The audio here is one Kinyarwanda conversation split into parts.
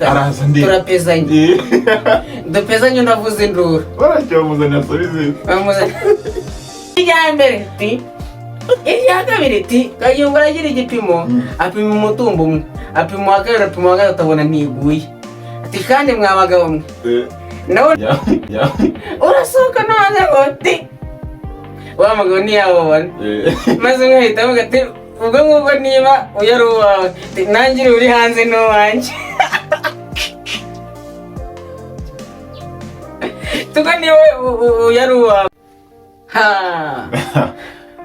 Araza ndeba. Turapezanye. Dupezanye, unavuze induru. Baracyamuzanira asubize. Bamuzana irya mbere ti, irya kabiri ti. Kayumba aragira igipimo, apima umutumba umwe, apima uwa kabiri, apima uwa gatatu, abona ntiguye. Ati: "Kandi mwa bagabo mwe." Nawe urasohoka no hanze ngo ti, wa mugabo ntiyababona. Maze umwe ahita avuga ati: "Ubwo ngubwo niba uyu ari uwawe, ati, nanjye uri hanze ni uwanjye." Tuko niba uyu ari uwawe. Ha,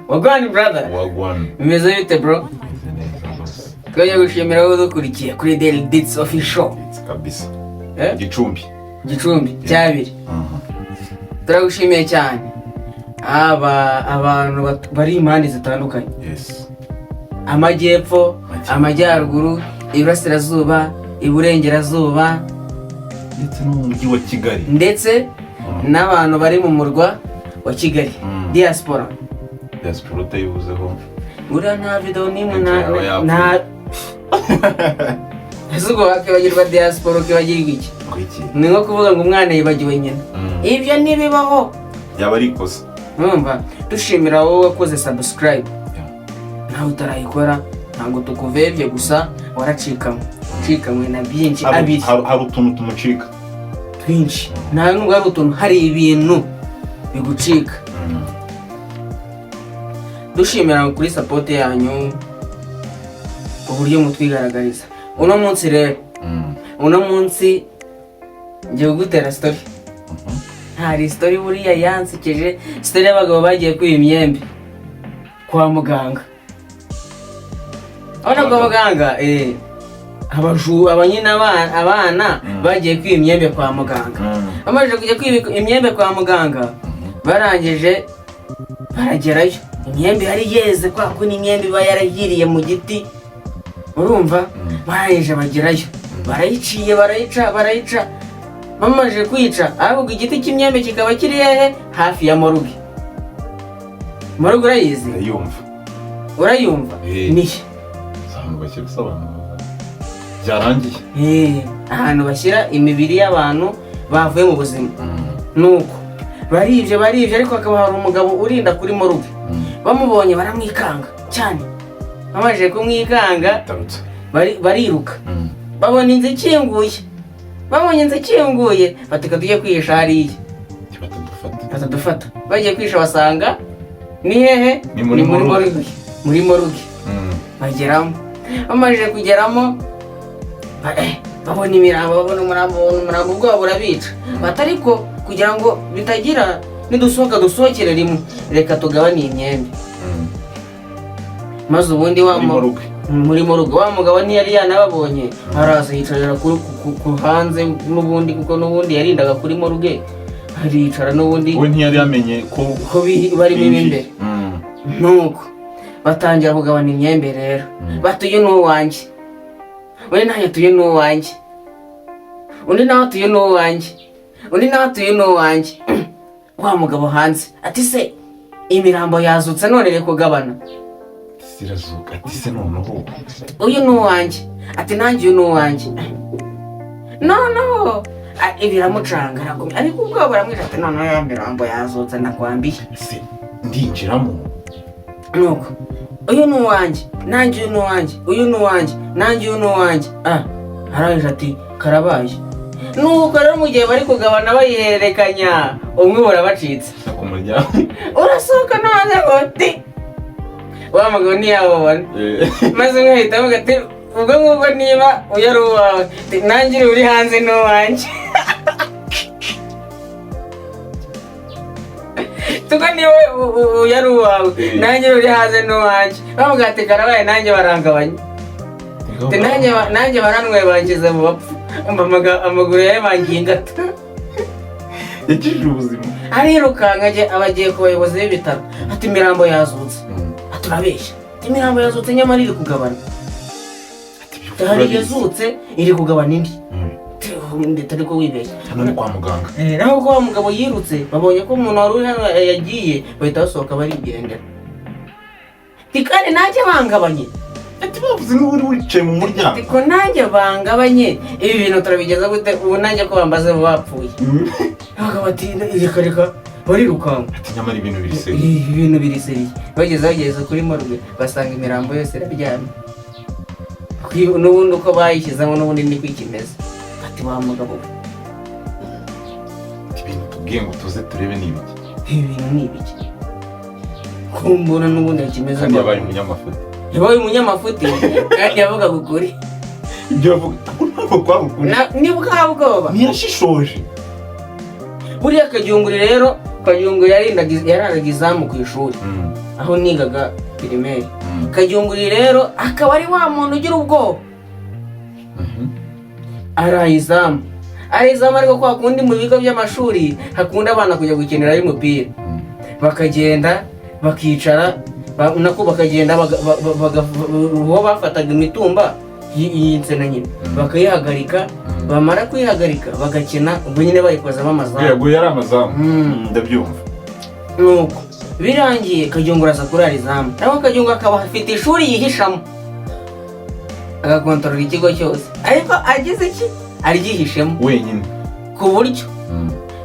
wagwan brother? Wagwan. Bimeze bite, bro? Meze neza rwose. Twajya gushimira wowe udukurikiye kuri Daily Dits Official. It's kabisa. Eh? Gicumbi. Gicumbi cyabiri. Turagushimiye cyane, aba abantu bari impande zitandukanye: amajyepfo, Amajyepfo. amajyaruguru, iburasirazuba, iburengerazuba, ndetse no mu mujyi wa Kigali. Ndetse n'abantu bari mu murwa wa Kigali, diaspora. Diaspora utayivuzeho. Buriya nta video n'imwe Leta nta yaba yapfuye. Nta ese ubwo wakibagirwa diaspora ukibagirwa iki? Ngo iki? Ni nko kuvuga ngo umwana yibagiwe nyina. Ibyo ntibibaho. Yaba ari ikosa. Urumva, dushimira wowe wakoze subscribe. Nawe utarayikora, ntabwo tukuvebye, gusa waracikamwe, ucikamwe na byinshi. Abiri. Hari utuntu tumucika. Twinshi. Nta nubwo hari utuntu, hari ibintu bigucika. Dushimira kuri support yanyu, uburyo mutwigaragariza. Uno munsi rero, uno munsi ngiye kugutera story. Hari story buriya yansekeje, story y'abagabo bagiye kwiba imyembe kwa muganga. Urabona kwa muganga, abanyina abana bagiye kwiba imyembe kwa muganga. Bamaze kujya kwiba imyembe kwa muganga, barangije baragerayo, imyembe yari yeze kwa kundi imyembe iba yarahiriye mu giti, urumva? Barangije bagerayo, barayiciye, barayica, barayica. Bamaze kwica, ahubwo igiti cy'imyembe kikaba kiri hehe? Hafi ya morgue. Morgue urayizi? Ndayumva. Urayumva? Eh. Nihe? Ahantu bashyira usobanura byarangiye. Ahantu bashyira imibiri y'abantu bavuye mu buzima. Nuko baribye, baribye, ariko hakaba hari umugabo urinda kuri morgue. Bamubonye baramwikanga cyane. Bamaze kumwikanga, Tarutse. bariruka. Babona inzu ikinguye, babonye inzu ikinguye, bateka tujye kwihisha hariya Batadufata. batadufata. Bagiye kwihisha, basanga ni hehe? Ni muri morgue. Morgue, muri morgue. Bageramo, bamaze kugeramo, babona imirambo, babona umurambo, babona umurambo, ubwoba burabica. Bati: "Ariko kugira ngo bitagira nidusohoka dusohokere rimwe, reka tugabane iyi myembe." Maze ubundi wa Muri morgue. Muri morgue. Wa mugabo ntiyari yanababonye, araza yicarira ku hanze n'ubundi, kuko n'ubundi yarindaga kuri morgue, aricara n'ubundi. We ntiyari yamenye ko ko barimo binjiye. imbere. Nuko batangira kugabana imyembe rero. Bati: "Uyu ni uwanjye." Undi nawe ati: "Uyu ni uwanjye." Undi nawe ati: "Uyu ni uwanjye." Undi nawe ati: "Uyu ni uwanjye." Wa mugabo hanze ati: "Se imirambo yazutse none iri kugabana?" Zirazuka, ati: "Se noneho?" "Uyu ni uwanjye." Ati: "Nanjye uyu ni uwanjye." Noneho biramucanga, aragumya, ariko ubwoba buramwica. Ati: "Noneho ya mirambo yazutse, ndakwambiye." Se ndinjiramo? Nuko: "Uyu ni uwanjye, nanjye uyu ni uwanjye, uyu ni uwanjye, nanjye uyu ni uwanjye." Arangije ati: "Karabaye." Nuko rero mu gihe bari kugabana bayihererekanya, umwe burabacitse. Ku muryango. Urasohoka no hanze ngo ti, wa mugabo ntiyababona. Maze umwe ahita avuga ati: "Ubwo ngubwo niba uyu ari uwawe, ati, nanjye uri hanze ni uwanjye." Tuko niba uyu ari uwawe, nanjye uri hanze ni uwanjye. Bavuga ati: "Karabaye, nanjye barangabanya." Ati: "Nanjye baranwaye, banshyize mu bapfu." Umva, amaguru yayabangiye ingata. Yakijije ubuzima. Arirukanka ajya, aba agiye ku bayobozi b'ibitaro, ati: "Imirambo yazutse." Ati: "Urabeshya." Ati: "Imirambo yazutse, nyamara iri kugabana." Ati: "Ibyo Hari urabizi." yazutse iri kugabana indi. Ndetse ariko wibeshya. Hano ni kwa muganga. Naho ubwo wa mugabo yirutse, babonye ko umuntu wari uri hano yagiye, bahita basohoka barigendera. Ati: "Kandi nanjye bangabanye." Ati bavuze n'ubu wicaye mu muryango. Ko nanjye bangabanye, ibi bintu turabigeza gute? Ubu nanjye ko bambaze bapfuye. Abagabo bati reka reka, barirukanka. Ati nyamara ibintu biri sérieux. Ibi bintu biri sérieux. Bageze kuri morgue, basanga imirambo yose iraryamye. N'ubundi uko bayishyizemo n'ubundi niko ikimeze. Ati wa mugabo we. Ati ibintu tubwiye ngo tuze turebe ni ibiki? Ibi bintu ni ibiki kumbura n'ubundi kimeze? Kandi yabaye umunyamafuti. Yabaye umunyamafuti kandi yavugaga ukuri. Ibyo yavuga ntabwo kwari ukuri. Ni bwa bwoba. Ntiyashishoje. Buriya Kajyunguri rero, Kajyunguri yararaga izamu ku ishuri aho nigaga primaire. Kajyunguri rero akaba ari wa muntu ugira ubwoba. Arayizamu, arayizamu, ariko kwa kundi mu bigo by'amashuri hakunda abana kujya gukinirayo umupira, bakagenda bakicara, nako bakagenda bo bafataga imitumba y'insina nyine, bakayihagarika. Bamara kuyihagarika bagakina, ubwo nyine bayikozamo amazamu. Yego, yari amazamu. Ndabyumva. Nuko birangiye Kajyungura aza kurara izamu, ariko Kajyungura akaba afite ishuri yihishamo, agakontorora ikigo cyose, ariko agize iki aryihishemo wenyine, ku buryo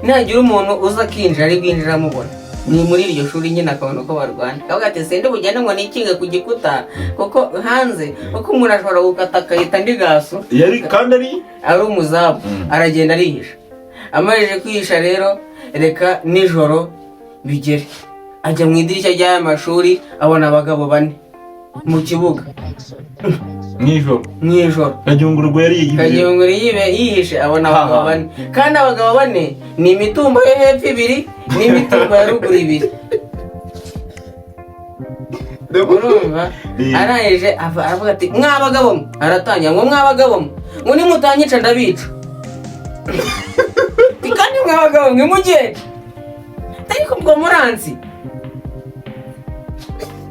nagira umuntu uza akinjira ari bwinjira amubona ni muri iryo shuri nyine, akabona uko barwana, akavuga ati sinde bugende ngo nikinge ku gikuta, kuko hanze kuko umuntu ashobora gukata akahita andi gaso. Yari kandi ari ari umuzamu. Aragenda arihisha. Amajije kwihisha rero, reka nijoro bigere, ajya mu idirishya ry'aya mashuri, abona abagabo bane mu kibuga. Nijoro? Mu ijoro. Kajyungurwa yari yigize Kajyunguri yibe yihishe, abona abagabo bane, kandi abagabo bane ni imitumba yo hepfo ibiri n'imitumba ya ruguru ibiri, urumva? Arangije aravuga ati mwa bagabo mwe, aratangira ngo mwa bagabo mwe, ngo nimutanyica ndabica. Ati, kandi mwa bagabo mwe mugende, ariko ubwo muranzi.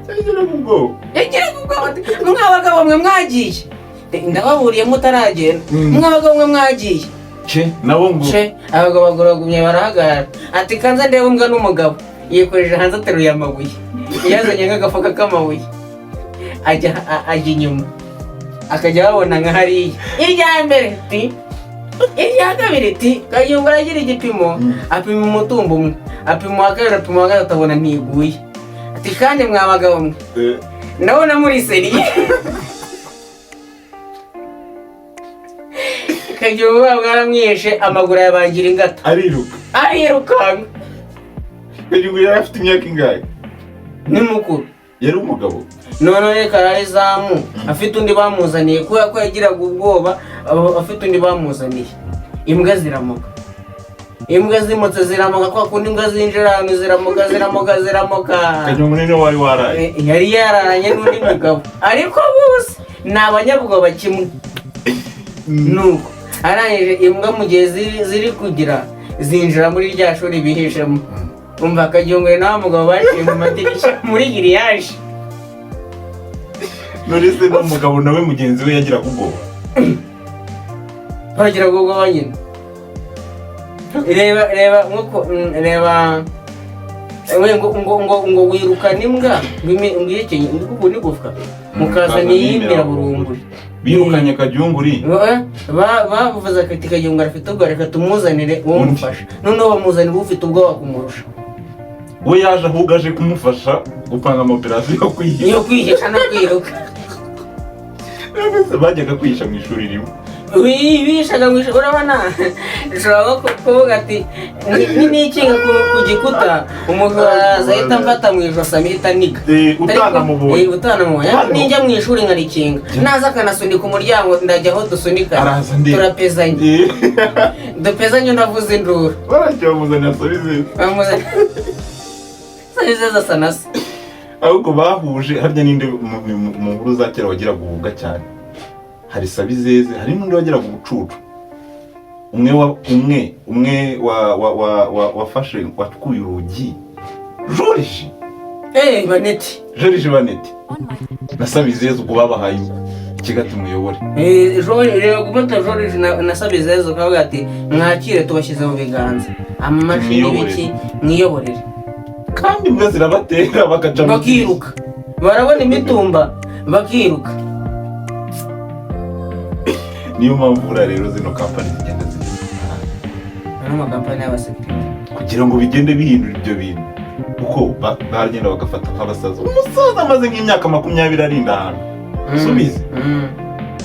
Yageraga ubwoba. Yagiraga ubwoba, ati mwa bagabo mwe mwagiye, ndababuriye mutaragenda. Mwa bagabo mwe mwagiye. Ce nabo ngo Ce abagabo bagoragumye barahagarara. Ati kanza ndebe imbwa n'umugabo yikoreje hanze, ateruye amabuye, yazanye nk'agafuka k'amabuye, ajya ajya inyuma, akajya babona nka hariya irya mbere ti, irya kabiri ti. Kayumba aragira igipimo, apima umutumba umwe, apima uwa kabiri, apima uwa gatatu, abona ntiguye. Ati kandi mwa bagabo mwe, ndabona muri sérieux. Kagira ubwoba bwaramwishe, amaguru yabangira ingata. Ariruka. Arirukanka. Kajyunguru yari afite imyaka ingahe? Ni mukuru. Yari umugabo. None reka izamu afite undi bamuzaniye, kubera ko yagiraga ubwoba, aba afite undi bamuzaniye. Imbwa ziramoka, imbwa zimutse ziramoka, kwa kundi imbwa zinjira ahantu ziramoka, ziramoka, ziramoka. Kajyunguru niwe wari waraye? Yari yararanye n'undi mugabo, ariko bose ni abanyabwoba kimwe. Nuko arangije, imbwa mu gihe ziri kugira zinjira muri rya shuri bihishemo, umva, Kajyongore na wa mugabo baciye mu madirishya muri grillage. None se n'umugabo nawe mugenzi we yagiraga ubwoba? Bagira ubwoba nyine. Reba, reba nkuko reba we, ngo wirukana imbwa ngo ihekenye ngo n'igufwa, mukazana iyimira burunguri. Birukanye Kajyunguri. Bavuze ati Kajyunguri afite ubwoba, reka tumuzanire uwo Undi. mufasha. Noneho bamuzanira ufite ubwoba kumurusha. We yaje ahubwo aje kumufasha gupanga ama opération yo kwihisha. Niyo kwihisha no kwiruka. Bajyaga kwihisha mu ishuri rimwe? Bishaga mu ishuri. Urabona, ushobora nko kuvuga ati nikinga ku gikuta, umujura araza ahita amfata mu ijosi, amihita aniga. Utanamubonye. Utanamubonye. Hano. Ninjya mu ishuri nkarikinga, naza akanasunika umuryango, ndajya aho dusunika. Araza ndeba. Turapezanye. Dupezanye, unavuze induru. Baracyo bamuzanira Sabizeze. Bamuzana Sabizeze asa na se. Ahubwo bahuje harya ninde mu nkuru za kera wagiraga ububwa cyane? Hari Sabizeze, hari n'undi wagiraga ubucucu, umwe wa wafashe wakuye urugi, Joriji. Baneti. Joriji Baneti na Sabizeze, ubwo babahaye ikigati muyobore. Reba gufata Joriji na Sabizeze ukavuga ati mwakire, tubashyize mu biganza amamashini. Mwiyoborere. Ibiki, mwiyoborere. Kandi imbwa zirabatera bakaca mu Bakiruka, barabona imitumba bakiruka. Niyo mpamvu buriya rero zino kampani zigenda zigira Ano makampani y'abasekirite. Kugira ngo bigende bihindura ibyo bintu, kuko baragenda bagafata nk'abasaza. Umusaza amaze nk'imyaka 20 arinda ahantu, subize,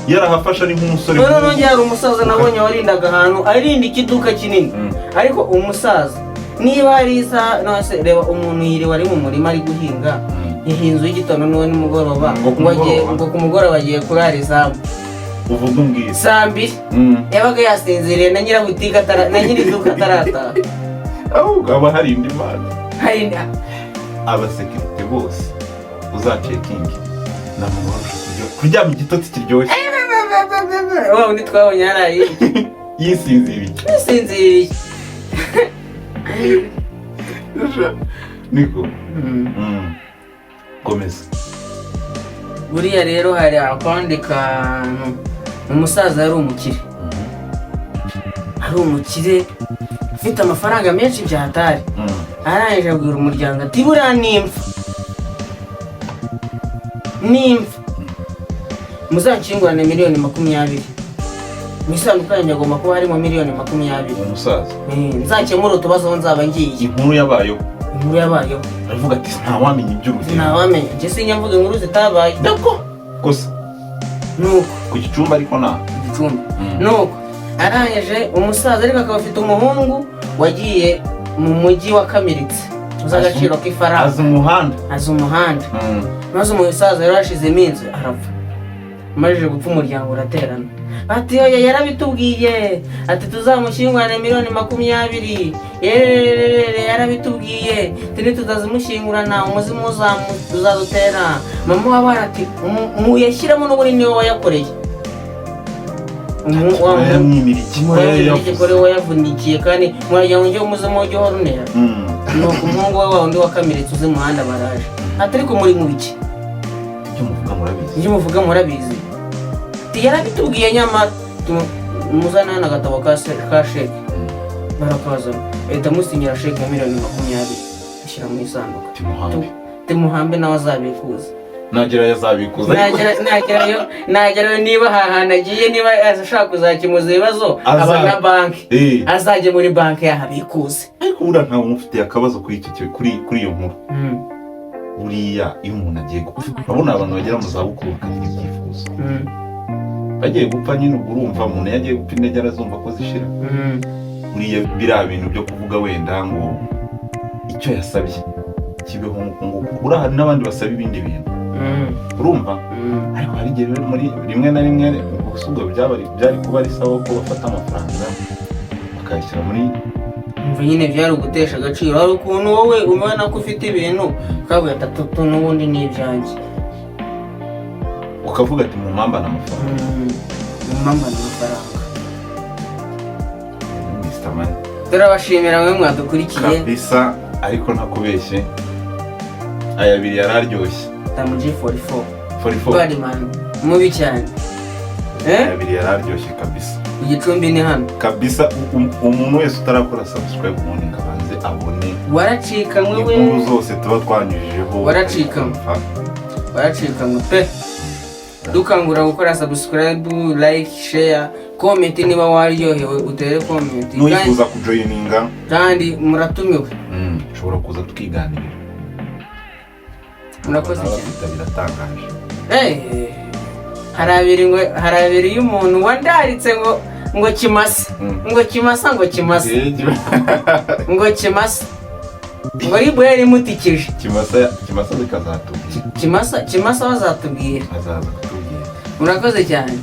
yarahafashe ari nk'umusore. None nongeye hari umusaza nabonye warindaga ahantu, arinda ikiduka kinini. Ariko umusaza niba hari isaha none, reba umuntu yiriwe ari mu murima ari guhinga, yahinze uw'igitondo n'uwo nimugoroba, Ngo ku ngo agiye mugoroba. ngo ku mugoroba agiye kurara izamu. Uvuga umbwira. Saa 2 yabaga yasinziriye na nyirabutike atara, na nyir'iduka atarataha. Ahubwo haba hari indi mana. Hari Abasekirite bose uzacekinge, nta muntu warusha kuryama igitotsi kiryoshye. Wa wundi twabonye hariya. Yisinziriye. Yasinziriye. Niko. Komeza. Buriya rero hari akandi kantu. Umusaza yari umukire, ari umukire ufite amafaranga menshi bya hatari. Arangije abwira umuryango ati: "Buriya nimfa muzakingurane miliyoni 20 mu isanduku yanjye, agomba kuba harimo miliyoni 20." Umusaza. Nzakemura utubazo aho nzaba ngiye. Inkuru yabayeho. Inkuru yabayeho. Aravuga ati: "Ntawamenya iby'urugendo." Ntawamenya, njye sinjya mvuga inkuru zitabaye. Dako gusa. Nuko Ku gicumbi ariko nta Gicumbi. Nuko arangije umusaza, ariko akaba afite umuhungu wagiye mu mujyi wa Kamiritse, uzi agaciro k'ifaranga. Azi umuhanda. Azi umuhanda. Maze umusaza rero hashize iminsi arapfa. Amajije gupfa, umuryango uraterana bati: "Oya, yarabitubwiye ati tuzamushyingurane miliyoni 20, yerererere, yarabitubwiye turi tutazimushyingurana umuzimu uzadutera." Mama w'abana ati: "Muyashyiramo n'ubundi niwe wayakoreye." Urayamwimira iki? Murayamwimira ko ariwe wayavunikiye, kandi muragira ngo njye umuzimu ujye uhora unera. Nuko umuhungu we wa wundi wakamiritse uzi umuhanda baraje ati: "Ariko muri mu biki?" Ibyo muvuga murabizi? Ibyo muvuga murabizi? Ati: "Yarabitubwiye nyamara." Muzane hano agatabo ka sheke. Barakazana, ahita amusinyira sheke ya miliyoni 20, ashyira mu isanduku. Timuhambe. Timuhambe, nawe azabikuza. Nagerayo azabikuza. Nagerayo, niba aha hantu agiye, niba ashaka kuzakemuza ibibazo aba na banki, azajye muri banki yahabikuze. Ariko buriya ntawe umufitiye akabazo kuri icyo kuri iyo nkuru. Buriya iyo umuntu agiye gupfa, urabona abantu bagera mu zabukuru bakagira ibyifuzo. Bagiye gupfa nyine, ubwo urumva umuntu iyo agiye gupfa intege arazumva ko zishira. Buriya biriya bintu byo kuvuga wenda ngo icyo yasabye kibeho nk'uku nguku, buriya hari n'abandi basaba ibindi bintu, urumva? Ariko hari igihe rero muri rimwe na rimwe gusa ubwo byari kuba ari sawa ko bafata amafaranga bakayashyira muri Umva nyine, byari ugutesha agaciro. Hari ukuntu wowe ubona ko ufite ibintu ukavuga ati: "Atu n'ubundi ni ibyanjye." Ukavuga ati: "Mumpambane amafaranga." Mumpambane amafaranga. Mr. Money. Turabashimira mwe mwadukurikiye. Kabisa, ariko ntakubeshye, aya abiri yari aryoshye. Tamu G44. 44. Badman mubi cyane. Eh? Aya abiri yari aryoshye kabisa. Igicumbi ni hano. Kabisa, umuntu wese utarakora subscribe ubundi ngo abanze abone Waracikamwe we. inkuru zose tuba twanyujijeho. Waracikamwe. Waracikamwe pe. Dukangura gukora subscribe, like, share, comment. Niba waryohewe utere comment. N'uyifuza kujoyininga. Kandi muratumiwe. Ushobora kuza tukiganirira. Murakoze cyane. Bafite biratangaje. Eh, hari abiri ngo hari abiri y'umuntu wandaritse ngo kimasa, ngo kimasa, ngo kimasa, ngo kimasa, ngo ribu yari imutikije. Kimasa, kimasa zikazatubwira. Kimasa, kimasa bazatubwira. Azaza kutubwira. Murakoze cyane.